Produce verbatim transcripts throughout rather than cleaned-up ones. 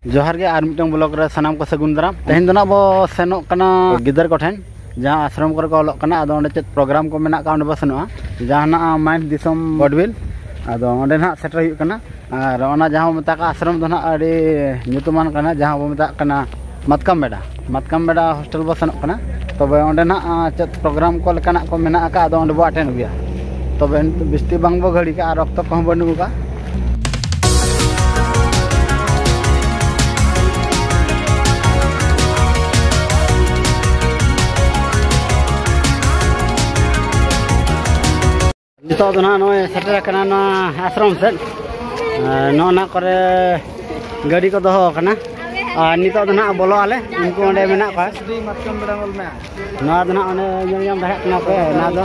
ᱡᱚᱦᱟᱨ ᱜᱮ, ᱟᱨ ᱢᱤᱫᱴᱟᱝ ᱵᱞᱚᱜ ᱨᱮ ᱥᱟᱱᱟᱢ ᱠᱚ ᱥᱟᱹᱜᱩᱱ ᱫᱟᱨᱟᱢ᱾ ᱛᱮᱦᱮᱧ ᱫᱚ ᱱᱟᱜ ᱵᱚ ᱥᱮᱱᱚᱜ ᱠᱟᱱᱟ ᱜᱤᱫᱟᱹᱨ ᱠᱚᱴᱷᱮᱱ, ᱡᱟᱦᱟᱸ ᱟᱥᱨᱚᱢ ᱠᱚᱨᱮ ᱠᱚ ᱚᱞᱚᱜ ᱠᱟᱱᱟ᱾ ᱟᱫᱚ ᱚᱸᱰᱮ ᱪᱮᱫ ᱯᱨᱳᱜᱨᱟᱢ ᱠᱚ ᱢᱮᱱᱟᱜ ᱟᱠᱟᱫ, ᱚᱸᱰᱮ ᱵᱚ ᱥᱮᱱᱚᱜᱼᱟ᱾ ᱡᱟᱦᱟᱱᱟᱜ ᱢᱟᱭᱤᱱ ᱫᱤᱥᱚᱢ ᱵᱚᱰᱵᱤᱞ, ᱟᱫᱚ ᱚᱸᱰᱮ ᱱᱟᱜ ᱥᱮᱴᱮᱨ ᱦᱩᱭᱩᱜ ᱠᱟᱱᱟ᱾ ᱟᱨ ᱚᱱᱟ ᱡᱟᱦᱟᱸ ᱵᱚ ᱢᱮᱛᱟᱜ ᱠᱟᱱᱟ ᱟᱥᱨᱚᱢ ᱫᱚ ᱱᱟᱜ ᱟᱹᱰᱤ ᱧᱩᱛᱩᱢᱟᱱ ᱠᱟᱱᱟ, ᱡᱟᱦᱟᱸ ᱵᱚ ᱢᱮᱛᱟᱜ ᱠᱟᱱᱟ ᱢᱟᱛᱠᱟᱢ ᱵᱮᱰᱟ᱾ ᱢᱟᱛᱠᱟᱢ ᱵᱮᱰᱟ ᱦᱳᱥᱴᱮᱞ ᱵᱚ ᱥᱮᱱᱚᱜ ᱠᱟᱱᱟ᱾ ᱛᱚᱵᱮ ᱚᱸᱰᱮ ᱱᱟᱜ, ᱟᱸ, ᱪᱮᱫ ᱯᱨᱳᱜᱨᱟᱢ ᱠᱚ ᱞᱮᱠᱟᱱᱟᱜ ᱠᱚ ᱢᱮᱱᱟᱜ ᱟᱠᱟᱫ, ᱟᱫᱚ ᱚᱸᱰᱮ ᱵᱚ ᱟᱴᱮᱱ ᱟᱹᱜᱩᱭᱟ᱾ ᱛᱚᱵᱮ ᱱᱤᱛᱚᱜ ᱵᱤᱥᱛᱤ ᱵᱟᱝ ᱵᱚ ᱜᱷᱟᱹᱲᱤ ᱠᱟᱜᱼᱟ, ᱟᱨ ᱚᱠᱛᱚ ᱠᱚᱦᱚᱸ ᱵᱟᱹᱱᱩᱜ ᱟᱠᱟᱫ᱾ ᱱᱤᱛᱚᱜ ᱫᱚ ᱱᱟᱦᱟᱜ ᱱᱚᱜᱼᱚᱭ ᱥᱮᱴᱮᱨ ᱟᱠᱟᱱᱟ ᱱᱚᱣᱟ ᱟᱥᱨᱚᱢ ᱥᱮᱫ᱾ ᱟᱨ ᱱᱚᱜᱼᱚ ᱱᱟ ᱠᱚᱨᱮ ᱜᱟᱹᱰᱤ ᱠᱚ ᱫᱚᱦᱚ ᱟᱠᱟᱱᱟ᱾ ᱟᱨ ᱱᱤᱛᱚᱜ ᱫᱚ ᱱᱟᱦᱟᱜ ᱵᱚᱞᱚᱜ ᱟᱞᱮ, ᱩᱱᱠᱩ ᱚᱸᱰᱮ ᱢᱮᱱᱟᱜ ᱠᱚᱣᱟ᱾ ᱱᱚᱣᱟ ᱫᱚ ᱱᱟᱦᱟᱜ ᱚᱸᱰᱮ ᱧᱮᱞ ᱧᱟᱢ ᱫᱟᱲᱮᱭᱟᱜ ᱠᱟᱱᱟ ᱯᱮ, ᱚᱱᱟ ᱫᱚ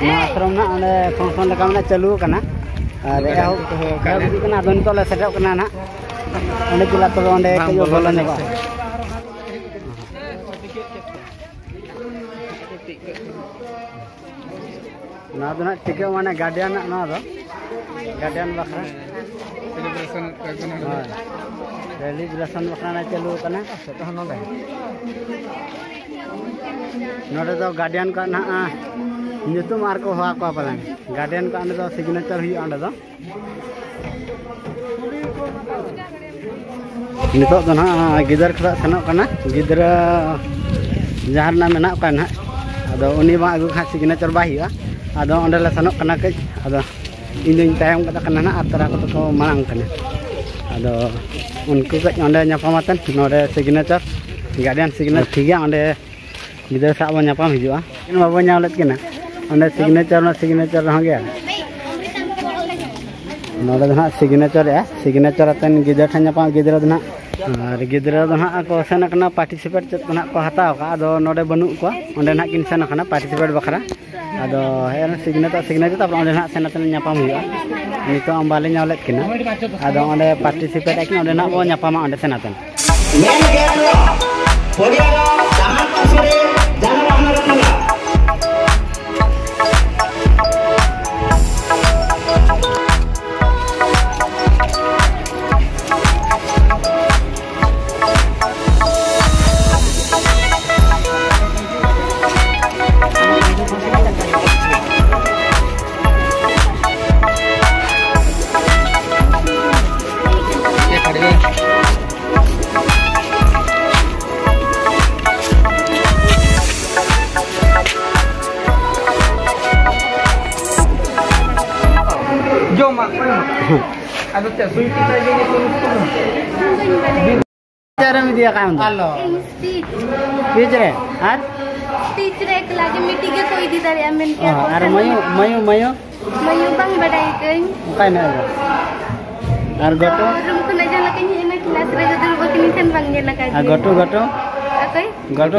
ᱱᱚᱣᱟ ᱟᱥᱨᱚᱢ ᱱᱟᱦᱟᱜ ᱚᱸᱰᱮ function ᱞᱮᱠᱟ ᱢᱟᱱᱮ ᱪᱟᱹᱞᱩ ᱟᱠᱟᱱᱟ᱾ ᱟᱨ ᱮᱦᱚᱵ, ᱮᱦᱚᱵ ᱤᱫᱤᱜ ᱠᱟᱱᱟ᱾ ᱟᱫᱚ ᱱᱤᱛᱚᱜ ᱞᱮ ᱥᱮᱴᱮᱨᱚᱜ ᱠᱟᱱᱟ ᱱᱟᱦᱟᱜ᱾ ᱚᱸᱰᱮ ᱪᱟᱞᱟᱜ ᱛᱚᱵᱮ ᱚᱸᱰᱮ ᱠᱟᱹᱡ ᱵᱚᱞᱚ ᱧᱚᱜᱚᱜᱼᱟ᱾ ᱱᱚᱣᱟ ᱫᱚ ᱱᱟᱜ ᱴᱤᱠᱟᱹ ᱢᱟᱱᱮ guardian ᱟᱜ ᱱᱚᱣᱟ ᱫᱚ, guardian ᱵᱟᱠᱷᱨᱟ᱾ Celebration ᱠᱚ ᱮᱠᱷᱚᱱ ᱦᱳᱭ᱾ Celebration ᱵᱟᱠᱷᱨᱟ ᱱᱟᱜ ᱪᱟᱹᱞᱩ ᱟᱠᱟᱱᱟ᱾ ᱥᱮᱴᱮᱨ ᱦᱚᱸ ᱱᱚᱰᱮ᱾ ᱱᱚᱰᱮ ᱫᱚ guardian ᱠᱚᱣᱟᱜ ᱱᱟᱜ, ᱧᱩᱛᱩᱢ ᱟᱨ ᱠᱚ ᱦᱚᱦᱚ ᱟᱠᱚᱣᱟ ᱯᱟᱞᱮᱱ᱾ Guardian ᱠᱚᱣᱟᱜ ᱚᱸᱰᱮ ᱫᱚ signature ᱦᱩᱭᱩᱜᱼᱟ ᱚᱸᱰᱮ ᱫᱚ᱾ ᱱᱤᱛᱚᱜ ᱫᱚ ᱱᱟᱦᱟᱜ ᱜᱤᱫᱟᱹᱨ ᱠᱚ ᱥᱟᱜ ᱥᱮᱱᱚᱜ ᱠᱟᱱᱟ, ᱜᱤᱫᱽᱨᱟᱹ ᱡᱟᱦᱟᱸ ᱨᱮᱱᱟᱜ ᱢᱮᱱᱟᱜ ᱠᱚᱣᱟ ᱱᱟᱦᱟᱜ, ᱟᱫᱚ ᱩᱱᱤ ᱵᱟᱝ ᱟᱹᱜᱩ ᱠᱷᱟᱱ signature ᱵᱟᱭ ᱦᱩᱭᱩᱜᱼᱟ᱾ ᱟᱫᱚ ᱚᱸᱰᱮ ᱞᱮ ᱥᱮᱱᱚᱜ ᱠᱟᱱᱟ ᱠᱟᱹᱡ, ᱟᱫᱚ ᱤᱧ ᱫᱚᱧ ᱛᱟᱭᱚᱢ ᱠᱟᱫᱟ ᱠᱟᱱᱟ ᱱᱟᱦᱟᱜ, ᱟᱨ ᱛᱟᱨᱟ ᱠᱚᱫᱚ ᱠᱚ ᱢᱟᱲᱟᱝ ᱠᱟᱱᱟ᱾ ᱟᱫᱚ ᱩᱱᱠᱩ ᱠᱟᱹᱡ ᱚᱸᱰᱮ ᱧᱟᱯᱟᱢ ᱟᱛᱮᱱ ᱱᱚᱰᱮ signature, guardian signature ᱴᱷᱤᱠ ᱜᱮᱭᱟ, ᱚᱸᱰᱮ ᱜᱤᱫᱽᱨᱟᱹ ᱥᱟᱶ ᱵᱚᱱ ᱧᱟᱯᱟᱢ ᱦᱤᱡᱩᱜᱼᱟ᱾ ᱵᱟᱵᱚᱱ ᱧᱟᱢ ᱞᱮᱫ ᱠᱤᱱᱟ᱾ ᱚᱸᱰᱮ signature, ᱚᱱᱟ signature ᱨᱮᱦᱚᱸ ᱜᱮ᱾ ᱱᱚᱰᱮ ᱫᱚ ᱱᱟᱦᱟᱜ signature ᱮᱜᱼᱟ᱾ Signature ᱟᱛᱮᱱ ᱜᱤᱫᱽᱨᱟᱹ ᱴᱷᱮᱱ ᱧᱟᱯᱟᱢ, ᱜᱤᱫᱽᱨᱟᱹ ᱫᱚ ᱱᱟᱦᱟᱜ, ᱟᱨ ᱜᱤᱫᱽᱨᱟᱹ ᱫᱚ ᱱᱟᱦᱟᱜ ᱠᱚ ᱥᱮᱱ ᱟᱠᱟᱱᱟ, participate ᱪᱮᱫ ᱠᱚ ᱱᱟᱦᱟᱜ ᱠᱚ ᱦᱟᱛᱟᱣ ᱟᱠᱟᱫᱼᱟ᱾ ᱟᱫᱚ ᱱᱚᱰᱮ ᱵᱟᱹᱱᱩᱜ ᱠᱚᱣᱟ, ᱚᱸᱰᱮ ᱱᱟᱦᱟᱜ ᱠᱤᱱ ᱥᱮᱱ ᱟᱠᱟᱱᱟ participate ᱵᱟᱠᱷᱨᱟ᱾ ᱟᱫᱚ ᱦᱮᱡ ᱮᱱᱟ signature, signature, ᱛᱟᱨᱯᱚᱨ ᱚᱸᱰᱮ ᱱᱟᱦᱟᱜ ᱥᱮᱱ ᱟᱛᱮᱱ ᱧᱟᱯᱟᱢ ᱦᱩᱭᱩᱜᱼᱟ᱾ ᱱᱤᱛᱚᱜ ᱟᱢ ᱵᱟᱞᱮ ᱧᱟᱢ ᱞᱮᱫ ᱠᱤᱱᱟ᱾ ᱟᱫᱚ ᱚᱸᱰᱮ participate ᱟᱹᱠᱤᱱ, ᱚᱸᱰᱮ ᱱᱟᱦᱟᱜ ᱵᱚᱱ ᱧᱟᱯᱟᱢᱟ ᱚᱸᱰᱮ ᱥᱮᱱ ᱟᱛᱮᱱ᱾ ᱢᱮᱱ ᱜᱮᱭᱟ ᱠᱚ, ᱯᱚᱨᱤᱭᱟᱨ ᱡᱟᱦᱟᱸ ᱯᱟᱥᱮ ᱨᱮ ᱡᱟᱦᱟᱸ ᱵᱟᱦᱱᱟ ᱨᱮ ᱵᱚᱸᱜᱟ᱾ ᱪᱮᱫ ᱨᱮᱢ ᱤᱫᱤᱭᱟ ᱠᱟᱜ ᱟᱢ ᱫᱚ? ᱟᱞᱚ᱾ ᱤᱧ ᱥᱯᱤᱪ᱾ ᱥᱯᱤᱪ ᱨᱮ? ᱟᱨ? ᱥᱯᱤᱪ ᱨᱮ ᱮᱠᱞᱟ ᱜᱮ ᱢᱤᱫᱴᱤᱡ ᱜᱮᱠᱚ ᱤᱫᱤ ᱫᱟᱲᱮᱭᱟᱜᱼᱟ ᱢᱮᱱᱛᱮ ᱚ, ᱠᱚ ᱟᱨ ᱠᱷᱟᱱ᱾ ᱢᱟᱭᱩ, ᱢᱟᱭᱩ, ᱢᱟᱭᱩ? ᱢᱟᱭᱩ ᱵᱟᱝ ᱵᱟᱰᱟᱭ ᱟᱹᱠᱟᱹᱧ᱾ ᱚᱠᱟᱭ ᱱᱟᱭ ᱟᱵᱚ? ᱟᱨ ᱜᱚᱴᱚ? ᱨᱩᱢ ᱠᱷᱚᱱᱟᱜ ᱡᱟᱦᱟᱸ ᱞᱮᱠᱟᱧ ᱦᱮᱡ ᱮᱱᱟ, ᱠᱞᱟᱥ ᱨᱮ ᱫᱩᱲᱩᱵ ᱟᱠᱟᱱᱟᱹᱧ ᱠᱷᱟᱱ ᱵᱟᱝ ᱧᱮᱞ ᱟᱠᱟᱫᱤᱧ᱾ ᱟᱨ ᱜᱚᱴᱚ, ᱜᱚᱴᱚ? ᱚᱠᱚᱭ? ᱜᱚᱴᱚ?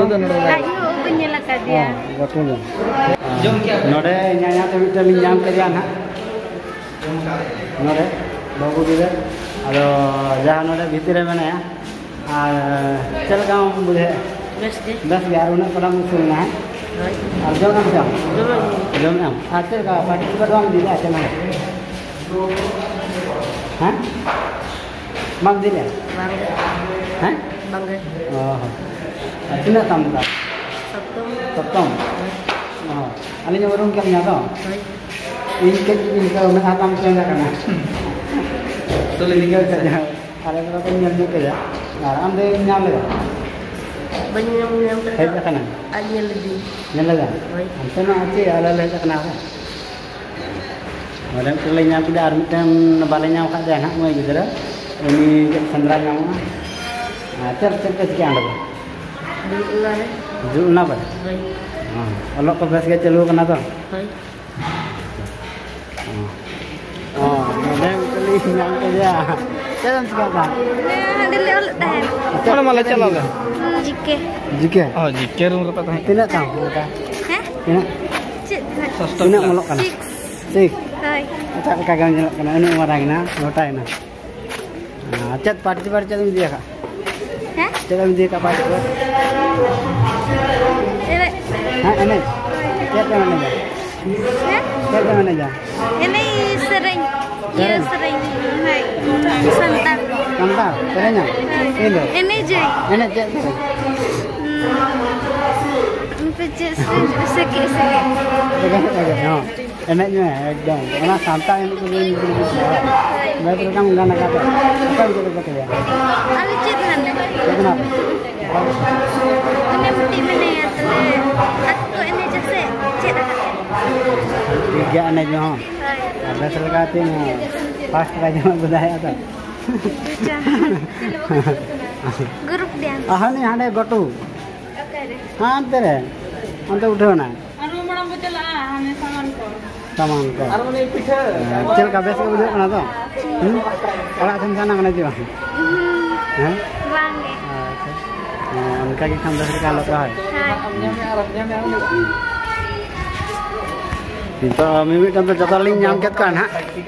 ᱟᱡ ᱦᱚᱸ ᱵᱟᱹᱧ ᱧᱮᱞ ᱟᱠᱟᱫᱮᱭᱟ᱾ ᱚ, ᱜᱚᱴᱚ ᱫᱚ᱾ ᱱᱚᱰᱮ ᱧᱟᱧᱟ ᱛᱮ ᱢᱤᱫᱴᱮᱱ ᱞᱤᱧ ᱧᱟᱢ ᱠᱮᱫᱮᱭᱟ ᱱᱟᱦᱟᱜ᱾ ᱱᱚᱰᱮ ᱵᱟᱹᱵᱩ ᱜᱤᱫᱟᱹᱨ᱾ ᱟᱫᱚ ᱡᱟᱦᱟᱸ ᱱᱚᱰᱮ ᱵᱷᱤᱛᱤᱨ ᱨᱮ ᱢᱮᱱᱟᱭᱟ, ᱟᱨ ᱪᱮᱫ ᱞᱮᱠᱟᱢ ᱵᱩᱡᱷᱟᱹᱣᱮᱫᱼᱟ? ᱵᱮᱥ ᱜᱮ᱾ ᱵᱮᱥ ᱜᱮ, ᱟᱨ ᱩᱱᱟᱹᱜ ᱯᱟᱞᱟᱢ ᱩᱥᱩᱞ ᱮᱱᱟ, ᱦᱮᱸ? ᱦᱳᱭ᱾ ᱟᱨ ᱡᱚᱢ ᱮᱢ ᱪᱚᱢ? ᱡᱚᱢ ᱮᱢ᱾ ᱡᱚᱢ ᱮᱢ? ᱟᱨ ᱪᱮᱫ ᱞᱮᱠᱟ participate ᱵᱟᱢ ᱤᱫᱤ ᱞᱮᱫᱼᱟ ᱪᱮᱫ ᱦᱚᱸ? ᱦᱮᱸ? ᱵᱟᱢ ᱤᱫᱤ ᱞᱮᱫᱼᱟ? ᱵᱟᱝ ᱜᱮ᱾ ᱦᱮᱸ? ᱵᱟᱝ ᱜᱮ᱾ ᱚ ᱦᱚᱸ᱾ ᱟᱨ ᱛᱤᱱᱟᱹᱜ ᱛᱟᱢ ᱫᱟ? ᱥᱚᱯᱛᱚᱢ᱾ ᱥᱚᱯᱛᱚᱢ? ᱦᱳᱭ᱾ ᱚ ᱦᱚᱸ᱾ ᱟᱹᱞᱤᱧ ᱦᱚᱸ ᱩᱨᱩᱢ ᱠᱮᱫ ᱞᱤᱧᱟ ᱛᱚ? ᱦᱳᱭ᱾ ᱤᱧ ᱠᱟᱹᱡ ᱤᱧ ᱠᱟᱹᱡ ᱩᱱᱟᱹᱜ ᱦᱟᱛᱟᱢ change ᱟᱠᱟᱱᱟ᱾ ᱛᱚ ᱞᱟᱹᱭ ᱫᱤᱧ ᱟᱞᱮ ᱠᱚᱫᱚ ᱠᱚ ᱧᱮᱞ ᱧᱚᱜ ᱠᱮᱫᱟ᱾ ᱟᱨ ᱟᱢ ᱫᱚ ᱧᱟᱢ ᱞᱮᱫᱟ? ᱵᱟᱹᱧ ᱧᱟᱢ, ᱧᱟᱢ ᱞᱮᱫᱟ᱾ ᱦᱮᱡ ᱟᱠᱟᱱᱟ? ᱟᱡ ᱧᱮᱞ ᱞᱮᱫᱮᱧ᱾ ᱧᱮᱞ ᱞᱮᱫᱟ? ᱦᱳᱭ᱾ ᱚᱱᱛᱮ ᱢᱟ ᱪᱮᱫ ᱟᱞᱮ ᱞᱮ ᱦᱮᱡ ᱟᱠᱟᱱᱟ ᱟᱨᱦᱚᱸ᱾ ᱱᱚᱰᱮ ᱢᱤᱫᱴᱮᱱ ᱞᱮ ᱧᱟᱢ ᱠᱮᱫᱟ, ᱟᱨ ᱢᱤᱫᱴᱮᱱ ᱵᱟᱞᱮ ᱧᱟᱢ ᱟᱠᱟᱫ ᱫᱮᱭᱟ ᱱᱟᱦᱟᱜ, ᱢᱟᱹᱭ ᱜᱤᱫᱽᱨᱟᱹ᱾ ᱩᱱᱤ ᱪᱮᱫ ᱥᱮᱸᱫᱽᱨᱟ ᱧᱟᱢᱚᱜᱼᱟ᱾ ᱟᱨ ᱪᱮᱫ, ᱪᱮᱫ ᱯᱮ ᱪᱤᱠᱟᱹᱭᱟ ᱚᱸᱰᱮ ᱫᱚ? ᱫᱩᱲᱩᱵ ᱚᱲᱟᱜ ᱨᱮ᱾ ᱫᱩᱲᱩᱵ ᱚᱱᱟ ᱯᱮ? ᱦᱳᱭ᱾ ᱦᱮᱸ᱾ ᱚᱞᱚᱜ ᱠᱚ ᱵᱮᱥ ᱜᱮ ᱪᱟᱹᱞᱩ ᱟᱠᱟᱱᱟ ᱛᱚ? ᱦᱳᱭ᱾ ᱚ, ᱱᱚᱰᱮ ᱢᱤᱫᱴᱮᱱ ᱞᱤᱧ ᱧᱟᱢ ᱠᱮᱫᱮᱭᱟ᱾ ᱪᱮᱫ ᱮᱢ ᱪᱤᱠᱟᱹᱭᱮᱫᱟ? ᱦᱮᱸ, ᱦᱟᱸᱰᱮ ᱞᱮ ᱚᱞᱮᱫ ᱛᱟᱦᱮᱸᱫ᱾ ᱚᱸᱰᱮ ᱢᱟ ᱞᱮ ᱪᱟᱞᱟᱣ ᱞᱮᱱ᱾ ᱡᱤᱠᱮ᱾ ᱡᱤᱠᱮ? ᱚ, ᱡᱤᱠᱮ ᱨᱩᱢ ᱨᱮᱯᱮ ᱛᱟᱦᱮᱸ ᱠᱟᱱᱟ᱾ ᱛᱤᱱᱟᱹᱜ ᱛᱟᱢ ᱱᱮᱛᱟᱨ? ᱦᱮᱸ? ᱛᱤᱱᱟᱹᱜ? ᱪᱮᱫ ᱛᱤᱱᱟᱹᱜ? ᱥᱚᱥᱛᱚ ᱛᱤᱱᱟᱹᱜ ᱠᱞᱟᱥ᱾ ᱚᱞᱚᱜ ᱠᱟᱱᱟ? ᱥᱤᱠᱥ᱾ ᱥᱤᱠᱥ? ᱦᱳᱭ᱾ ᱮᱴᱟᱜ ᱞᱮᱠᱟ ᱜᱮᱢ ᱧᱮᱞᱚᱜ ᱠᱟᱱᱟ, ᱩᱱᱟᱹᱜ ᱢᱟᱨᱟᱝ ᱮᱱᱟ, ᱢᱚᱴᱟᱭᱮᱱᱟ᱾ ᱟᱨ ᱪᱮᱫ ᱯᱟᱨᱴᱤᱥᱤᱯᱮᱴ ᱪᱮᱫ ᱮᱢ ᱤᱫᱤ ᱟᱠᱟᱫ? ᱦᱮᱸ? ᱪᱮᱫ ᱮᱢ ᱤᱫᱤ ᱟᱠᱟᱫ ᱯᱟᱨᱴᱤᱥᱤᱯᱮᱴ? ᱮᱱᱮᱡ᱾ ᱦᱮᱸ, ᱮᱱᱮᱡ? ᱪᱮᱫ ᱯᱮ ᱮᱱᱮᱡᱟ? ᱦᱮᱸ? ᱪᱮᱫ ᱯᱮ ᱮᱱᱮᱡᱟ? ᱮᱱᱮᱡ ᱥᱮᱨᱮᱧ᱾ ᱤᱭᱟᱹ ᱥᱮᱨᱮᱧ? ᱥᱮᱨᱮᱧ, ᱦᱳᱭ᱾ ᱥᱟᱱᱛᱟᱲ᱾ ᱥᱟᱱᱛᱟᱲ ᱥᱮᱨᱮᱧᱟ? ᱦᱳᱭ᱾ ᱤᱧ ᱫᱚ? ᱮᱱᱮᱡᱟᱹᱧ᱾ ᱮᱱᱮᱡ ᱪᱮᱫ ᱥᱮᱨᱮᱧ? ᱦᱩᱸ, ᱪᱮᱫ ᱥᱮᱨᱮᱧ? ᱥᱮᱠᱮ, ᱥᱮᱠᱮ᱾ ᱥᱮᱠᱮ, ᱥᱮᱠᱮ, ᱦᱚᱸ᱾ ᱮᱱᱮᱡ ᱢᱮ ᱮᱠᱫᱚᱢ᱾ ᱚᱱᱟ ᱥᱟᱱᱛᱟᱲ ᱮᱱᱮᱡ ᱠᱚᱜᱮ ᱵᱮᱥ ᱞᱮᱠᱟᱢ ᱜᱟᱱ ᱟᱠᱟᱫᱟ᱾ ᱚᱠᱟ ᱨᱮ ᱪᱮᱫ ᱞᱮᱠᱟ ᱠᱚ ᱞᱟᱹᱭᱟ? ᱟᱞᱮ ᱪᱮᱫ ᱦᱟᱱᱮ? ᱪᱮᱫ ᱠᱟᱱᱟ ᱯᱮ? ᱩᱱᱤ ᱢᱤᱫᱴᱤᱡ ᱢᱮᱱᱟᱭᱟ ᱛᱟᱞᱮ, ᱟᱠᱚ ᱠᱚ ᱮᱱᱮᱡᱟ ᱥᱮ ᱪᱮᱫ ᱟᱠᱟᱫ? ᱴᱷᱤᱠ ᱜᱮᱭᱟ, ᱮᱱᱮᱡ ᱢᱮ ᱦᱚᱸ᱾ ᱦᱳᱭ᱾ ᱟᱨ ᱵᱮᱥ ᱞᱮᱠᱟ ᱛᱮ ᱦᱚᱸ᱾ ᱯᱷᱟᱥᱴ ᱯᱨᱟᱭᱤᱡᱽ ᱮᱢ ᱟᱹᱜᱩ ᱫᱟᱲᱮᱭᱟᱜᱼᱟ ᱛᱚ᱾ Group dance. ᱟᱦᱟᱱᱤ ᱦᱟᱸᱰᱮ ᱜᱚᱴᱩ᱾ ᱚᱠᱟᱨᱮ? ᱦᱟᱱᱛᱮ ᱨᱮ᱾ ᱚᱱᱛᱮ ᱩᱴᱷᱟᱹᱣ ᱮᱱᱟᱭ᱾ ᱟᱨ ᱢᱟᱲᱟᱝ ᱵᱚ ᱪᱟᱞᱟᱜᱼᱟ, ᱦᱟᱱᱮ ᱥᱟᱢᱟᱱ ᱠᱚ᱾ ᱥᱟᱢᱟᱱ ᱠᱚ᱾ ᱟᱨ ᱩᱱᱤ ᱯᱤᱴᱷᱟᱹ᱾ ᱦᱮᱸ, ᱪᱮᱫ ᱞᱮᱠᱟ, ᱵᱮᱥ ᱜᱮ ᱵᱩᱡᱷᱟᱹᱜ ᱠᱟᱱᱟ ᱛᱚ? ᱦᱩᱸ? ᱚᱲᱟᱜ ᱥᱮᱱ ᱪᱟᱞᱟᱜ ᱠᱟᱱᱟ ᱪᱮ ᱵᱟᱝ? ᱦᱩᱸ᱾ ᱦᱮᱸ? ᱵᱟᱝ ᱜᱮ᱾ ᱟᱪᱪᱷᱟ᱾ ᱦᱮᱸ, ᱚᱱᱠᱟ ᱜᱮ ᱠᱷᱟᱱ ᱵᱮᱥ ᱞᱮᱠᱟ ᱟᱞᱚᱯᱮ ᱨᱚᱦᱚᱭ᱾ ᱦᱮᱸ᱾ ᱱᱤᱛᱚᱜ ᱢᱤᱢᱤᱫᱴᱟᱝ ᱫᱚ ᱡᱚᱛᱚ ᱞᱤᱧ ᱧᱟᱢ ᱠᱮᱫ ᱠᱚᱣᱟ ᱱᱟᱦᱟᱜ᱾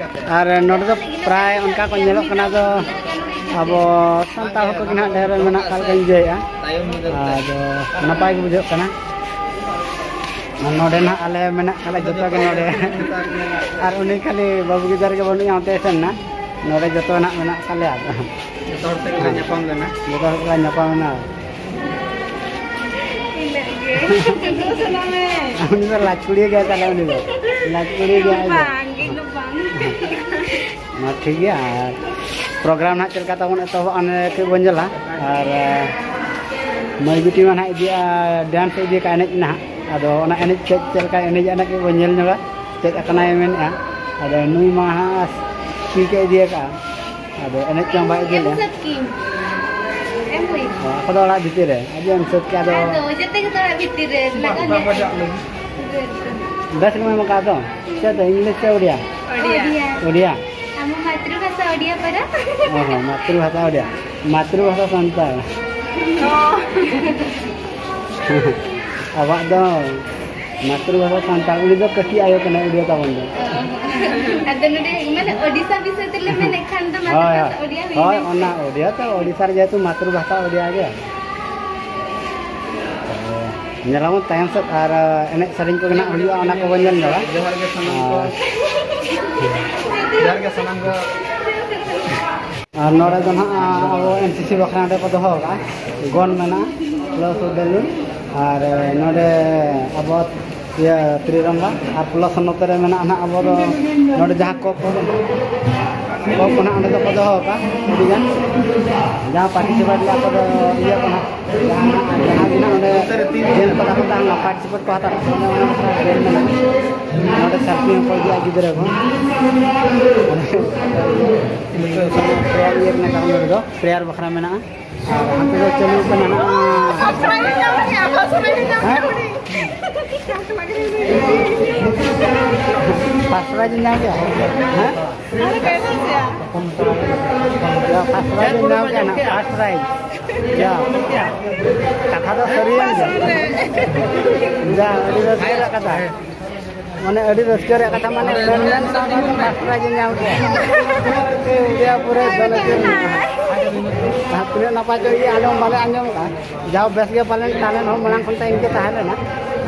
ᱟᱨ ᱱᱚᱰᱮ ᱫᱚ ᱯᱨᱟᱭ ᱚᱱᱠᱟ ᱠᱚ ᱧᱮᱞᱚᱜ ᱠᱟᱱᱟ ᱫᱚ ᱟᱵᱚ ᱥᱟᱱᱛᱟᱲ ᱦᱚᱲ ᱠᱚᱜᱮ ᱱᱟᱦᱟᱜ ᱰᱷᱮᱨ ᱢᱮᱱᱟᱜ ᱠᱟᱜ ᱞᱮᱠᱟᱧ ᱵᱩᱡᱷᱟᱹᱣᱮᱫᱼᱟ᱾ ᱟᱫᱚ ᱱᱟᱯᱟᱭ ᱜᱮ ᱵᱩᱡᱷᱟᱹᱜ ᱠᱟᱱᱟ᱾ ᱟᱨ ᱱᱚᱰᱮ ᱱᱟᱦᱟᱜ ᱟᱞᱮ ᱢᱮᱱᱟᱜ ᱠᱟᱜ ᱞᱮ ᱡᱚᱛᱚ ᱜᱮ ᱱᱚᱰᱮ᱾ ᱟᱨ ᱩᱱᱤ ᱠᱷᱟᱹᱞᱤ ᱵᱟᱹᱵᱩ ᱜᱤᱫᱟᱹᱨ ᱜᱮ ᱵᱟᱹᱱᱩᱜᱼᱟ, ᱚᱱᱛᱮ ᱥᱮᱱ ᱱᱟ᱾ ᱱᱚᱰᱮ ᱡᱚᱛᱚ ᱱᱟᱦᱟᱜ ᱢᱮᱱᱟᱜ ᱠᱟᱜ ᱞᱮᱭᱟ᱾ ᱟᱫᱚ ᱡᱚᱛᱚ ᱦᱚᱲ ᱛᱮᱜᱮ ᱞᱮ ᱧᱟᱯᱟᱢ ᱞᱮᱱᱟ᱾ ᱡᱚᱛᱚ ᱦᱚᱲ ᱞᱮ ᱧᱟᱯᱟᱢ ᱮᱱᱟ᱾ ᱤᱱᱟᱹᱜ ᱜᱮ᱾ ᱩᱱᱤ ᱫᱚ ᱞᱟᱡ ᱠᱩᱲᱤ ᱜᱮᱭᱟᱭ ᱛᱟᱦᱞᱮ, ᱩᱱᱤ ᱫᱚ ᱞᱟᱡ ᱠᱩᱲᱤ ᱜᱮᱭᱟᱭ ᱟᱡ ᱫᱚ᱾ ᱵᱟᱝ, ᱤᱧ ᱫᱚ ᱵᱟᱝ᱾ ᱢᱟ ᱴᱷᱤᱠ ᱜᱮᱭᱟ, ᱟᱨ ᱯᱨᱳᱜᱨᱟᱢ ᱱᱟᱦᱟᱜ ᱪᱮᱫ ᱞᱮᱠᱟ ᱛᱟᱵᱚᱱ ᱮᱛᱚᱦᱚᱵᱚᱜᱼᱟ, ᱚᱱᱮ ᱠᱟᱹᱡ ᱵᱚᱱ ᱧᱮᱞᱟ᱾ ᱟᱨ, ᱮ, ᱢᱟᱹᱭ ᱵᱤᱴᱤ ᱢᱟ ᱱᱟᱦᱟᱜ ᱤᱫᱤᱭᱟ, ᱰᱮᱱᱥ ᱮ ᱤᱫᱤᱭᱟ ᱠᱟ ᱮᱱᱮᱡ ᱱᱟᱦᱟᱜ᱾ ᱟᱫᱚ ᱚᱱᱟ ᱮᱱᱮᱡ ᱪᱮᱫ, ᱪᱮᱫ ᱞᱮᱠᱟᱭ ᱮᱱᱮᱡᱟ, ᱚᱱᱟ ᱠᱟᱹᱡ ᱵᱚᱱ ᱧᱮᱞ ᱧᱚᱜᱟ, ᱪᱮᱫ ᱟᱠᱟᱱᱟᱭ ᱢᱮᱱᱮᱫᱼᱟ᱾ ᱟᱫᱚ ᱱᱩᱭ ᱢᱟ ᱦᱟᱸᱜ ᱠᱤ ᱠᱚ ᱤᱫᱤ ᱟᱠᱟᱫᱼᱟ, ᱟᱫᱚ ᱮᱱᱮᱡ ᱪᱚᱝ ᱵᱟᱭ ᱤᱫᱤ ᱮᱢ ᱞᱮᱫᱼᱟ᱾ ᱥᱟᱹᱛ ᱠᱤᱱ? ᱮᱢ ᱦᱩᱭ? ᱚ, ᱟᱠᱚ ᱫᱚ ᱚᱲᱟᱜ ᱵᱷᱤᱛᱤᱨ ᱨᱮ, ᱟᱡ ᱮᱢ ᱥᱟᱹᱛ ᱠᱮᱫᱼᱟ ᱟᱫᱚ᱾ ᱟᱫᱚ ᱡᱚᱛᱚ ᱜᱮᱛᱚ ᱚᱲᱟᱜ ᱵᱷᱤᱛᱤᱨ ᱨᱮ ᱞᱟᱜᱟᱣ ᱧᱚᱜ ᱠᱟᱱᱟ᱾ ᱵᱮᱥ ᱜᱮᱢ ᱮᱢ ᱟᱠᱟᱫᱼᱟ ᱛᱚ? ᱪᱮᱫ ᱫᱚ, ᱤᱝᱞᱤᱥ ᱥᱮ ᱩᱲᱤᱭᱟ? ᱳᱰᱤᱭᱟ᱾ ᱳᱰᱤᱭᱟ᱾ ᱟᱢᱟᱜ ᱢᱟᱛᱨᱤᱵᱷᱟᱥᱟ ᱳᱰᱤᱭᱟ ᱯᱟᱨᱟ? ᱚ ᱦᱚᱸ, ᱢᱟᱛᱨᱤᱵᱷᱟᱥᱟ ᱳᱰᱤᱭᱟ᱾ ᱢᱟᱛᱨᱤᱵᱷᱟᱥᱟ ᱥᱟᱱᱛᱟᱲ᱾ ᱚ᱾ ᱟᱵᱚᱣᱟᱜ ᱫᱚ ᱢᱟᱛᱨᱤᱵᱷᱟᱥᱟ ᱥᱟᱱᱛᱟᱲ, ᱩᱱᱤ ᱫᱚ ᱠᱟᱹᱴᱤᱡ ᱟᱭᱳ ᱠᱟᱱᱟᱭ, ᱩᱱᱤ ᱫᱚ ᱛᱟᱵᱚᱱ ᱫᱚ᱾ ᱟᱫᱚ ᱱᱚᱰᱮ ᱢᱟᱱᱮ ᱳᱰᱤᱥᱟ ᱵᱤᱥᱚᱭ ᱛᱮᱞᱮ ᱢᱮᱱᱮᱫ ᱠᱷᱟᱱ ᱫᱚ ᱦᱳᱭ, ᱢᱟᱛᱨᱤᱵᱷᱟᱥᱟ ᱦᱳᱭ᱾ ᱳᱰᱤᱭᱟ ᱦᱩᱭ ᱦᱳᱭ, ᱮᱱᱟ᱾ ᱚᱱᱟ ᱳᱰᱤᱭᱟ ᱛᱚ, ᱳᱰᱤᱥᱟ ᱨᱮ ᱡᱮᱦᱮᱛᱩ ᱢᱟᱛᱨᱤᱵᱷᱟᱥᱟ ᱳᱰᱤᱭᱟ ᱜᱮ᱾ ᱧᱮᱞᱟᱵᱚᱱ ᱛᱟᱭᱚᱢ ᱥᱮᱫ ᱟᱨ ᱮᱱᱮᱡ ᱥᱮᱨᱮᱧ ᱠᱚᱜᱮ ᱱᱟᱜ ᱦᱩᱭᱩᱜᱼᱟ, ᱚᱱᱟ ᱠᱚᱵᱚᱱ ᱧᱮᱞ ᱧᱚᱜᱟ᱾ ᱡᱚᱦᱟᱨ ᱜᱮ ᱥᱟᱱᱟᱢ ᱠᱚ᱾ ᱟᱨ ᱡᱚᱦᱟᱨ ᱜᱮ ᱥᱟᱱᱟᱢ ᱠᱚ᱾ ᱟᱨ ᱱᱚᱰᱮ ᱫᱚ ᱱᱟᱦᱟᱜ ᱟᱵᱚ ᱮᱱ ᱥᱤ ᱥᱤ ᱵᱟᱠᱷᱨᱟ ᱱᱚᱰᱮ ᱠᱚ ᱫᱚᱦᱚ ᱟᱠᱟᱫᱼᱟ, ᱜᱚᱱ ᱢᱮᱱᱟᱜᱼᱟ, plus balloon, ᱟᱨ ᱱᱚᱰᱮ ᱟᱵᱚ ᱤᱭᱟᱹ ᱛᱨᱤᱨᱚᱝᱜᱟ, ᱟᱨ plus ᱱᱚᱛᱮ ᱨᱮ ᱢᱮᱱᱟᱜᱼᱟ ᱱᱟᱦᱟᱜ ᱟᱵᱚ ᱫᱚ ᱱᱚᱰᱮ ᱡᱟᱦᱟᱸ ᱠᱚ ᱠᱚ ᱠᱚ ᱠᱚ ᱱᱟᱜ ᱚᱸᱰᱮ ᱫᱚᱠᱚ ᱫᱚᱦᱚ ᱟᱠᱟᱫ ᱟᱹᱰᱤ ᱜᱟᱱ᱾ ᱡᱟᱦᱟᱸ ᱯᱟᱨᱴᱤᱥᱤᱯᱮᱴ ᱞᱮᱠᱟ ᱠᱚ ᱫᱚ ᱤᱭᱟᱹ ᱠᱚ ᱱᱟᱜ, ᱡᱟᱦᱟᱸ ᱡᱟᱦᱟᱸ ᱜᱮ ᱱᱟᱜ ᱚᱸᱰᱮ ᱜᱮᱢ ᱠᱚ ᱛᱟᱦᱮᱱ ᱛᱟᱦᱮᱸ ᱞᱮᱱᱟ, ᱯᱟᱨᱴᱤᱥᱤᱯᱮᱴ ᱠᱚ ᱦᱟᱛᱟᱣ ᱠᱚ, ᱚᱱᱮ ᱚᱱᱟ ᱠᱚ ᱜᱮᱢ ᱢᱮᱱᱟᱜᱼᱟ᱾ ᱱᱚᱰᱮ ᱥᱮᱞᱯᱷᱤ ᱦᱚᱸᱠᱚ ᱤᱫᱤᱭᱟ ᱜᱤᱫᱽᱨᱟᱹ ᱠᱚ᱾ ᱯᱨᱮᱭᱟᱨ ᱤᱭᱟᱹ ᱨᱮᱱᱟᱜ ᱠᱟᱨᱚᱱ ᱱᱚᱰᱮ ᱫᱚ ᱯᱨᱮᱭᱟᱨ ᱵᱟᱠᱷᱨᱟ ᱢᱮᱱᱟᱜᱼᱟ᱾ ᱟᱨ ᱦᱟᱱᱛᱮ ᱫᱚ ᱪᱟᱹᱞᱩ ᱠᱟᱱᱟ ᱱᱟᱜ᱾ ᱦᱮᱸ? ᱯᱷᱟᱥᱴ ᱯᱨᱟᱭᱤᱡᱽ ᱤᱧ ᱧᱟᱢ ᱠᱮᱜᱼᱟ? ᱦᱮᱸ? ᱭᱟ, ᱯᱷᱟᱥᱴ ᱯᱨᱟᱭᱤᱡᱽ ᱤᱧ ᱧᱟᱢ ᱠᱮᱜᱼᱟ ᱱᱟᱜ, ᱯᱷᱟᱥᱴ ᱯᱨᱟᱭᱤᱡᱽ᱾ ᱭᱟ᱾ ᱠᱟᱛᱷᱟ ᱫᱚ ᱥᱟᱹᱨᱤᱭᱮᱱ ᱜᱮᱭᱟ᱾ ᱡᱟ, ᱟᱹᱰᱤ ᱨᱟᱹᱥᱠᱟᱹ ᱨᱮᱭᱟᱜ ᱠᱟᱛᱷᱟ᱾ ᱢᱟᱱᱮ ᱟᱹᱰᱤ ᱨᱟᱹᱥᱠᱟᱹ ᱨᱮᱭᱟᱜ ᱠᱟᱛᱷᱟ, ᱢᱟᱱᱮ ᱢᱮᱱ ᱢᱮᱱ ᱥᱟᱶ ᱥᱟᱶᱛᱮ ᱯᱷᱟᱥᱴ ᱯᱨᱟᱭᱤᱡᱽ ᱮ ᱧᱟᱢ ᱠᱮᱜᱼᱟ᱾ ᱤᱱᱰᱤᱭᱟ ᱯᱩᱨᱟᱹ ᱫᱚᱞᱮ ᱪᱮᱫ ᱞᱮᱱᱟ᱾ ᱟᱨ ᱛᱤᱱᱟᱹᱜ ᱱᱟᱯᱟᱭ ᱪᱚ ᱤᱭᱟᱹ ᱟᱸᱡᱚᱢ ᱵᱟᱞᱮ ᱟᱸᱡᱚᱢ ᱠᱟᱜᱼᱟ᱾ ᱡᱟᱣ ᱵᱮᱥ ᱜᱮ ᱯᱟᱞᱮᱱ ᱴᱮᱞᱮᱱᱴ ᱦᱚᱸ ᱢᱟᱲᱟᱝ ᱠᱷᱚᱱ ᱛᱟᱭ ᱤᱱᱠᱟᱹ ᱛᱟᱦᱮᱸ ᱞᱮᱱᱟ᱾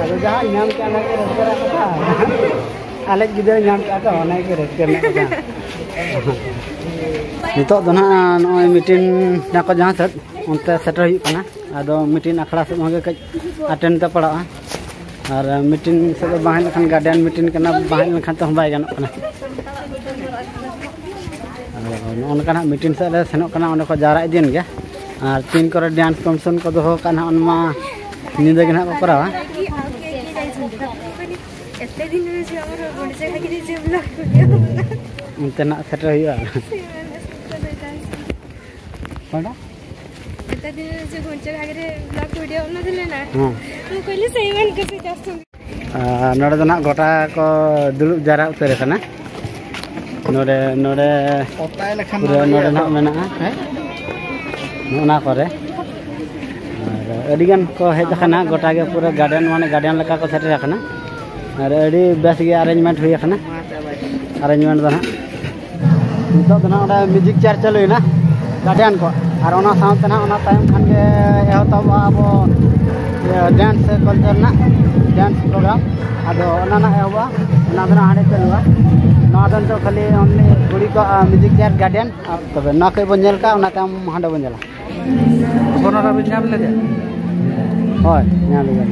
ᱟᱫᱚ ᱡᱟᱦᱟᱸ ᱧᱟᱢ ᱠᱮᱜᱼᱟ ᱚᱱᱟ ᱜᱮ ᱨᱟᱹᱥᱠᱟᱹ ᱨᱮᱭᱟᱜ ᱠᱟᱛᱷᱟ᱾ ᱟᱞᱮ ᱜᱤᱫᱽᱨᱟᱹ ᱧᱟᱢ ᱠᱮᱜᱼᱟ ᱛᱚ ᱚᱱᱟ ᱜᱮ ᱨᱟᱹᱥᱠᱟᱹ ᱨᱮᱱᱟᱜ ᱠᱟᱛᱷᱟ᱾ ᱱᱤᱛᱚᱜ ᱫᱚ ᱱᱟᱦᱟᱜ ᱱᱚᱜᱼᱚᱭ ᱢᱤᱴᱤᱝ ᱱᱟᱠᱚ ᱡᱟᱦᱟᱸ ᱥᱮᱫ ᱚᱱᱛᱮ ᱥᱮᱴᱮᱨ ᱦᱩᱭᱩᱜ ᱠᱟᱱᱟ᱾ ᱟᱫᱚ ᱢᱤᱴᱤᱝ ᱟᱠᱷᱲᱟ ᱥᱮᱫ ᱦᱚᱸ ᱜᱮ ᱠᱟᱹᱡ ᱟᱴᱮᱱ ᱛᱮ ᱯᱟᱲᱟᱜᱼᱟ᱾ ᱟᱨ ᱢᱤᱴᱤᱝ ᱥᱮᱫ ᱫᱚ ᱵᱟᱝ ᱦᱮᱡ ᱞᱮᱱᱠᱷᱟᱱ ᱜᱟᱨᱰᱮᱱ ᱢᱤᱴᱤᱝ ᱠᱟᱱᱟ, ᱵᱟᱝ ᱦᱮᱡ ᱞᱮᱱᱠᱷᱟᱱ ᱛᱮᱦᱚᱸ ᱵᱟᱭ ᱜᱟᱱᱚᱜ ᱠᱟᱱᱟ᱾ ᱟᱫᱚ ᱱᱚᱜᱼᱚ ᱱᱚᱝᱠᱟ ᱱᱟᱦᱟᱜ ᱢᱤᱴᱤᱝ ᱥᱮᱫ ᱞᱮ ᱥᱮᱱᱚᱜ ᱠᱟᱱᱟ, ᱚᱸᱰᱮ ᱠᱚ ᱡᱟᱣᱨᱟ ᱤᱫᱤᱭᱮᱱ ᱜᱮᱭᱟ᱾ ᱟᱨ ᱛᱤᱱ ᱠᱚᱨᱮ ᱰᱮᱱᱥ ᱠᱚᱢᱯᱤᱴᱤᱥᱚᱱ ᱠᱚ ᱫᱚᱦᱚ ᱟᱠᱟᱫ ᱱᱟᱦᱟᱜ, ᱚᱱᱟ ᱢᱟ ᱧᱤᱫᱟᱹ ᱜᱮ ᱱᱟᱦᱟᱜ ᱠᱚ ᱠᱚᱨᱟᱣᱟ᱾ ଏତେ ଦିନରେ ଝିଅ ଆମର ଗୁଣ୍ଡିଚା ଘାଗିରେ ଝିଅ ବ୍ଲଗ୍ ଭିଡ଼ିଓ ବନା। ᱚᱱᱛᱮ ᱱᱟᱜ ᱥᱮᱴᱮᱨ ᱦᱩᱭᱩᱜᱼᱟ᱾ ସେମାନେ ସତ ସହିତ ଆସିଛନ୍ତି। କ'ଣ? ଏତେ ଦିନରେ ଝିଅ ଗୁଣ୍ଡିଚା ଘାଗିରେ ବ୍ଲଗ୍ ଭିଡ଼ିଓ ବନଉଥିଲେ ନା? ହଁ। ମୁଁ କହିଲି ସେଇମାନଙ୍କ ସହିତ ଆସୁଛନ୍ତି। ᱟᱨ ᱱᱚᱰᱮ ᱫᱚ ᱱᱟᱜ ᱜᱚᱴᱟ ᱠᱚ ᱫᱩᱲᱩᱵ ᱡᱟᱣᱨᱟ ᱩᱛᱟᱹᱨ ᱟᱠᱟᱱᱟ᱾ ᱱᱚᱰᱮ, ᱱᱚᱰᱮ ᱚᱛᱟᱭ ᱞᱮᱠᱷᱟᱱ ᱯᱩᱨᱟᱹ ᱱᱚᱰᱮ ᱱᱚᱰᱮ ᱱᱟᱜ ᱢᱮᱱᱟᱜᱼᱟ᱾ ᱦᱮᱸ? ᱱᱚᱜᱼᱚ ᱱᱟ ᱠᱚᱨᱮ᱾ ᱟᱨ ᱟᱹᱰᱤ ᱜᱟᱱ ᱠᱚ ᱦᱮᱡ ᱟᱠᱟᱱᱟ, ᱜᱚᱴᱟ ᱜᱮ ᱯᱩᱨᱟᱹ ᱜᱟᱨᱰᱮᱱ, ᱢᱟᱱᱮ ᱜᱟᱨᱰᱮᱱ ᱞᱮᱠᱟ ᱠᱚ ᱥᱮᱴᱮᱨ ᱟᱠᱟᱱᱟ᱾ ᱟᱨ ᱟᱹᱰᱤ ᱵᱮᱥ ᱜᱮ ᱟᱨᱮᱧᱡᱽᱢᱮᱱᱴ ᱦᱩᱭ ᱟᱠᱟᱱᱟ᱾ ᱟᱨᱮᱧᱡᱽᱢᱮᱱᱴ ᱫᱚ ᱱᱟᱜ ᱱᱤᱛᱚᱜ ᱫᱚ ᱱᱟᱜ ᱚᱸᱰᱮ ᱢᱤᱣᱡᱤᱠ ᱪᱮᱭᱟᱨ ᱪᱟᱹᱞᱩᱭᱮᱱᱟ ᱜᱟᱨᱰᱮᱱ ᱠᱚ, ᱟᱨ ᱚᱱᱟ ᱥᱟᱶᱛᱮ ᱱᱟᱜ ᱚᱱᱟ ᱛᱟᱭᱚᱢ ᱠᱷᱟᱱ ᱜᱮ ᱮᱦᱚᱵᱚᱜᱼᱟ ᱟᱵᱚ ᱤᱭᱟᱹ ᱰᱮᱱᱥ ᱠᱟᱞᱪᱟᱨ ᱨᱮᱱᱟᱜ ᱰᱮᱱᱥ ᱯᱨᱳᱜᱨᱟᱢ᱾ ᱟᱫᱚ ᱚᱱᱟ ᱱᱟᱜ ᱮᱦᱚᱵᱚᱜᱼᱟ, ᱚᱱᱟ ᱫᱚ ᱱᱟᱜ ᱦᱟᱸᱰᱮ ᱪᱟᱹᱞᱩᱜᱼᱟ᱾ ᱱᱚᱣᱟ ᱫᱚ ᱱᱤᱛᱚᱜ ᱠᱷᱟᱹᱞᱤ ᱚᱱᱞᱤ ᱠᱩᱲᱤ ᱠᱚ ᱢᱤᱣᱡᱤᱠ ᱪᱮᱭᱟᱨ ᱜᱟᱨᱰᱮᱱ᱾ ᱟᱨ ᱛᱚᱵᱮ ᱱᱚᱣᱟ ᱠᱚ ᱵᱚᱱ ᱧᱮᱞ ᱠᱟᱜᱼᱟ, ᱚᱱᱟ ᱛᱟᱭᱚᱢ ᱦᱟᱸᱰᱮ ᱵᱚᱱ ᱧᱮᱞᱟ᱾ ᱟᱵᱚ ᱱᱚᱰᱮ ᱵᱤᱱ ᱧᱟᱢ ᱞᱮᱫᱮᱭᱟ? ᱦᱳᱭ, ᱧᱟᱢ ᱞᱮᱫᱮᱭᱟ᱾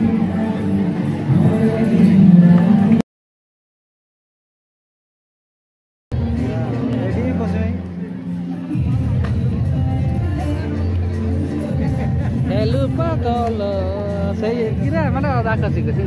ᱵᱚᱫᱚᱞ ᱥᱮᱭ ᱜᱤᱨᱟᱹ ᱢᱟᱱᱮ ᱟᱫᱷᱟ ᱠᱟᱹᱥᱤ ᱠᱟᱹᱥᱤ᱾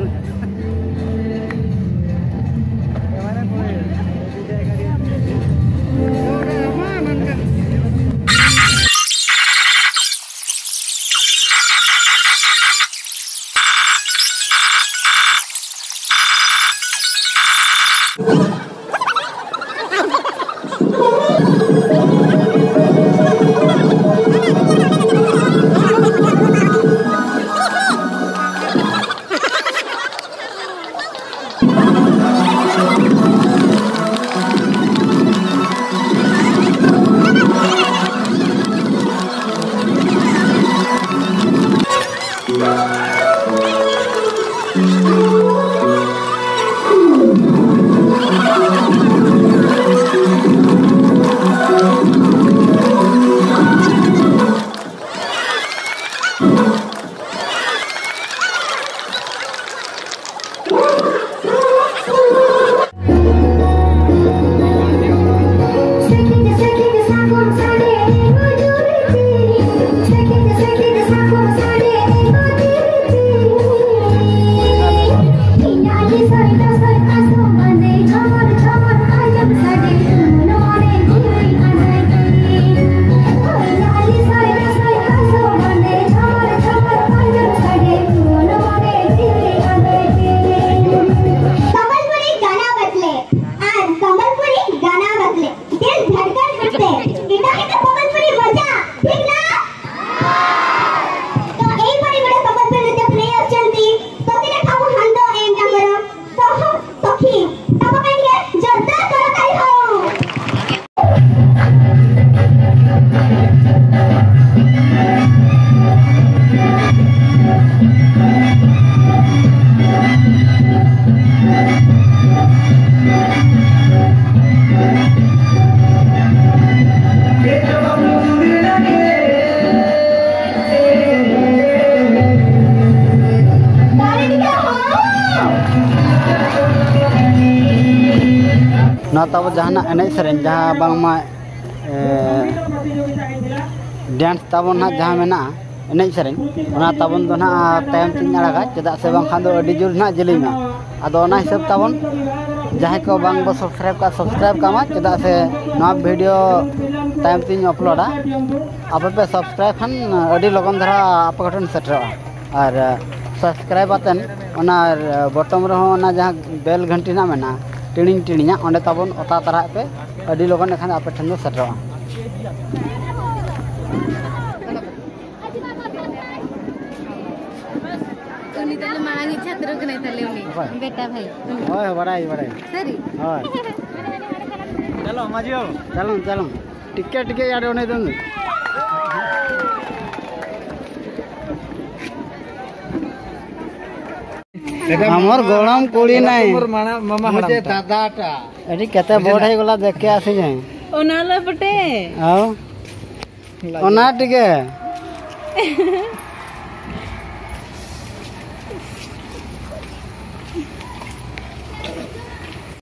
ᱥᱚᱢᱵᱚᱞᱯᱩᱨᱤ ᱜᱟᱱᱟ ᱵᱟᱛᱞᱮ ᱟᱨ ᱥᱚᱢᱵᱚᱞᱯᱩᱨᱤ ᱜᱟᱱᱟ ᱵᱟᱛᱞᱮ ᱫᱤᱞ ᱫᱷᱟᱲᱠᱟᱱ ᱠᱟᱛᱮ ᱮᱴᱟᱜ ᱮᱴᱟᱜ ᱥᱚᱢᱵᱚᱞᱯᱩᱨᱤ ᱢᱚᱡᱟ, ᱴᱷᱤᱠ ᱱᱟ? ତ ଏଇପରି ଗୋଟେ ସମ୍ବଲପୁରୀ ନୃତ୍ୟ ପ୍ଲେ ଆସୁଛନ୍ତି ସତୀରେଖା ମହାନ୍ତ and ତାଙ୍କର ସହ ସଖୀ। ତାଙ୍କ ପାଇଁ ଟିକେ ଜୋରଦାର କରତାଳି ହଉ। ᱱᱚᱣᱟ ᱛᱟᱵᱚ ᱡᱟᱦᱟᱱᱟᱜ ᱮᱱᱮᱡ ᱥᱮᱨᱮᱧ, ᱡᱟᱦᱟᱸ ᱵᱟᱝᱢᱟ, ᱮ, ᱰᱮᱱᱥ ᱛᱟᱵᱚᱱ ᱱᱟᱦᱟᱜ ᱡᱟᱦᱟᱸ ᱢᱮᱱᱟᱜᱼᱟ, ᱮᱱᱮᱡ ᱥᱮᱨᱮᱧ, ᱚᱱᱟ ᱛᱟᱵᱚᱱ ᱫᱚ ᱱᱟᱦᱟᱜ ᱛᱟᱭᱚᱢ ᱛᱤᱧ ᱟᱲᱟᱜᱟ, ᱪᱮᱫᱟᱜ ᱥᱮ ᱵᱟᱝᱠᱷᱟᱱ ᱫᱚ ᱟᱹᱰᱤ ᱡᱳᱨ ᱱᱟᱦᱟᱜ ᱡᱮᱞᱮᱧᱟ᱾ ᱟᱫᱚ ᱚᱱᱟ ᱦᱤᱥᱟᱹᱵ ᱛᱟᱵᱚᱱ ᱡᱟᱦᱟᱸᱭ ᱠᱚ ᱵᱟᱝ ᱵᱚ subscribe ᱠᱟᱜᱼᱟ, subscribe ᱠᱟᱜ ᱢᱟ, ᱪᱮᱫᱟᱜ ᱥᱮ ᱱᱚᱣᱟ video ᱛᱟᱭᱚᱢ ᱛᱤᱧ uploadᱟ᱾ ᱟᱯᱮ ᱯᱮ subscribe ᱠᱷᱟᱱ ᱟᱹᱰᱤ ᱞᱚᱜᱚᱱ ᱫᱷᱟᱨᱟ ᱟᱯᱮ ᱠᱚᱴᱷᱮᱱ ᱥᱮᱴᱮᱨᱚᱜᱼᱟ᱾ ᱟᱨ subscribe ᱟᱛᱮᱱ ᱚᱱᱟ bottom ᱨᱮᱦᱚᱸ ᱚᱱᱟ ᱡᱟᱦᱟᱸ bell ᱜᱷᱟᱱᱴᱤ ᱱᱟᱜ ᱢᱮᱱᱟᱜᱼᱟ, ᱴᱤᱲᱤᱝ ᱴᱤᱲᱤᱝᱟᱜ, ᱚᱸᱰᱮ ᱛᱟᱵᱚᱱ ᱚᱛᱟ ᱛᱟᱨᱟᱜ ᱯᱮ, ᱟᱹᱰᱤ ᱞᱚᱜᱚᱱ ᱮᱱᱠᱷᱟᱱ ᱟᱯᱮ ᱴᱷᱮᱱ ᱫᱚ ᱥᱮᱴᱮᱨᱚᱜᱼᱟ᱾ ᱩᱱᱤ ᱛᱟᱞᱮ ᱢᱟᱲᱟᱝ ᱤᱡ ᱪᱷᱟᱛᱨᱚ ᱠᱟᱱᱟᱭ ᱛᱟᱞᱮ ᱩᱱᱤ᱾ ᱚᱠᱚᱭ? ᱵᱮᱴᱟ ᱵᱷᱟᱭ᱾ ᱦᱳᱭ, ᱵᱟᱲᱟᱭ, ᱵᱟᱲᱟᱭ᱾ ᱥᱟᱹᱨᱤ? ᱦᱳᱭ᱾ ᱪᱟᱞᱚ, ᱢᱟᱹᱡᱷᱤ ᱵᱟᱹᱵᱩ᱾ ᱪᱟᱞᱚᱱ, ᱪᱟᱞᱚᱱ᱾ ᱴᱤᱠᱮ, ᱴᱤᱠᱮ, ᱭᱟᱨ, ᱩᱱᱤ ᱫᱚ᱾ ᱟᱢᱚᱨ ᱜᱚᱲᱚᱢ ᱠᱩᱲᱤ ᱱᱟᱭ᱾ ᱟᱢᱚᱨ ᱢᱟᱢᱟ ᱦᱟᱲᱟᱢ ᱛᱟ᱾ ᱟᱹᱰᱤ ᱠᱮᱛᱮ ᱵᱚᱲ ᱦᱮᱡ ᱜᱚᱞᱟ ᱫᱮᱠᱷ ᱠᱮ ᱟᱥᱮ ᱡᱟᱭ᱾ ᱚᱱᱟ ᱞᱮ ᱯᱚᱴᱮ᱾ ᱟᱣ᱾ ᱚᱱᱟ ᱴᱤᱠᱮ᱾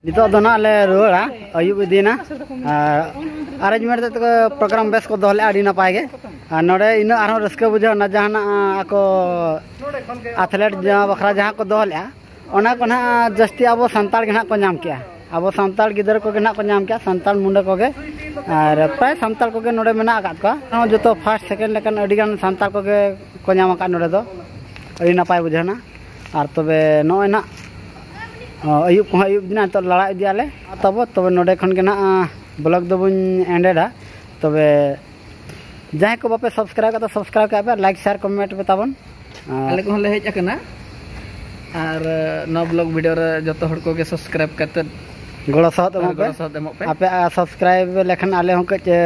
ᱱᱤᱛᱚᱜ ᱫᱚ ᱱᱟᱜ ᱞᱮ ᱨᱩᱣᱟᱹᱲᱟ, ᱟᱹᱭᱩᱵ ᱤᱫᱤᱭᱮᱱᱟ᱾ ᱟᱨ arrangement ᱛᱮᱫ ᱠᱚ program ᱵᱮᱥ ᱠᱚ ᱫᱚᱦᱚ ᱞᱮᱫᱼᱟ, ᱟᱹᱰᱤ ᱱᱟᱯᱟᱭ ᱜᱮ᱾ ᱟᱨ ᱱᱚᱰᱮ ᱤᱱᱟᱹᱜ ᱟᱨᱦᱚᱸ ᱨᱟᱹᱥᱠᱟᱹ ᱵᱩᱡᱷᱟᱹᱣ ᱮᱱᱟ, ᱡᱟᱦᱟᱱᱟᱜ ᱟᱠᱚ athlete ᱡᱟᱦᱟᱸ ᱵᱟᱠᱷᱨᱟ ᱡᱟᱦᱟᱸ ᱠᱚ ᱫᱚᱦᱚ ᱞᱮᱫᱼᱟ, ᱚᱱᱟ ᱠᱚ ᱱᱟᱦᱟᱜ ᱡᱟᱹᱥᱛᱤ ᱟᱵᱚ ᱥᱟᱱᱛᱟᱲ ᱜᱮ ᱱᱟᱦᱟᱜ ᱠᱚ ᱧᱟᱢ ᱠᱮᱜᱼᱟ᱾ ᱟᱵᱚ ᱥᱟᱱᱛᱟᱲ ᱜᱤᱫᱽᱨᱟᱹ ᱠᱚᱜᱮ ᱱᱟᱦᱟᱜ ᱠᱚ ᱧᱟᱢ ᱠᱮᱜᱼᱟ, ᱥᱟᱱᱛᱟᱲ ᱢᱩᱸᱰᱟᱹ ᱠᱚᱜᱮ᱾ ᱟᱨ ᱯᱨᱟᱭ ᱥᱟᱱᱛᱟᱲ ᱠᱚᱜᱮ ᱱᱚᱰᱮ ᱢᱮᱱᱟᱜ ᱟᱠᱟᱫ ᱠᱚᱣᱟ᱾ ᱦᱚᱸ, ᱡᱚᱛᱚ first second ᱞᱮᱠᱟᱱ ᱟᱹᱰᱤ ᱜᱟᱱ ᱥᱟᱱᱛᱟᱲ ᱠᱚᱜᱮ ᱠᱚ ᱧᱟᱢ ᱟᱠᱟᱫ ᱱᱚᱰᱮ ᱫᱚ᱾ ᱟᱹᱰᱤ ᱱᱟᱯᱟᱭ ᱵᱩᱡᱷᱟᱹᱣ ᱮᱱᱟ᱾ ᱟᱨ ᱛᱚᱵᱮ ᱱᱚᱜᱼᱚᱭ ᱱᱟᱦᱟᱜ, ᱚ, ᱟᱹᱭᱩᱵ ᱠᱚᱦᱚᱸ ᱟᱹᱭᱩᱵ ᱮᱱᱟ, ᱱᱤᱛᱚᱜ ᱞᱟᱲᱟ ᱤᱫᱤᱜ ᱟᱞᱮ᱾ ᱛᱟᱵᱚ, ᱛᱚᱵᱮ ᱱᱚᱰᱮ ᱠᱷᱚᱱ ᱜᱮ ᱱᱟᱦᱟᱜ, ᱟ, vlog ᱫᱚᱵᱚᱱ endedᱟ᱾ ᱛᱚᱵᱮ ᱡᱟᱦᱟᱸᱭ ᱠᱚ ᱵᱟᱯᱮ subscribe ᱠᱟᱫᱟ, subscribe ᱠᱟᱜ ᱯᱮ, like, share, comment ᱯᱮ ᱛᱟᱵᱚᱱ᱾ ᱟᱨ ᱟᱞᱮ ᱠᱚᱦᱚᱸ ᱞᱮ ᱦᱮᱡ ᱟᱠᱟᱱᱟ᱾ ᱟᱨ, ᱮ, ᱱᱚᱣᱟ vlog video ᱨᱮ ᱡᱚᱛᱚ ᱦᱚᱲ ᱠᱚᱜᱮ subscribe ᱠᱟᱛᱮᱫ ᱜᱚᱲᱚ ᱥᱚᱦᱚᱫ ᱟᱨ ᱮᱢᱚᱜ ᱯᱮ᱾ ᱜᱚᱲᱚ ᱥᱚᱦᱚᱫ ᱮᱢᱚᱜ ᱯᱮ᱾ ᱟᱯᱮ, ᱟ, subscribe ᱞᱮᱠᱷᱟᱱ ᱟᱞᱮ ᱦᱚᱸ ᱠᱟᱹᱡ, ᱮ,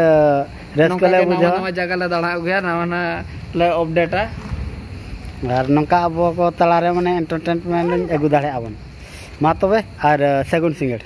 ᱨᱟᱹᱥᱠᱟᱹ ᱱᱚᱝᱠᱟ ᱞᱮ ᱜᱮ ᱱᱟᱣᱟ ᱵᱩᱡᱷᱟᱹᱣᱟ᱾ ᱱᱟᱣᱟ ᱡᱟᱭᱜᱟ ᱞᱮ ᱫᱟᱬᱟ ᱟᱹᱜᱩᱭᱟ, ᱱᱟᱣᱟ ᱱᱟᱣᱟ ᱞᱮ updateᱟ᱾ ᱟᱨ ᱱᱚᱝᱠᱟ ᱟᱵᱚ ᱠᱚ ᱛᱟᱞᱟᱨᱮ ᱢᱟᱱᱮ entertainment ᱟᱹᱜᱩ ᱫᱟᱲᱮᱭᱟᱜᱼᱟ ᱵᱚᱱ᱾ ᱢᱟ ᱛᱚᱵᱮ, ᱟᱨ, ᱮ, ᱥᱟᱹᱜᱩᱱ ᱥᱤᱸᱜᱟᱹᱲ᱾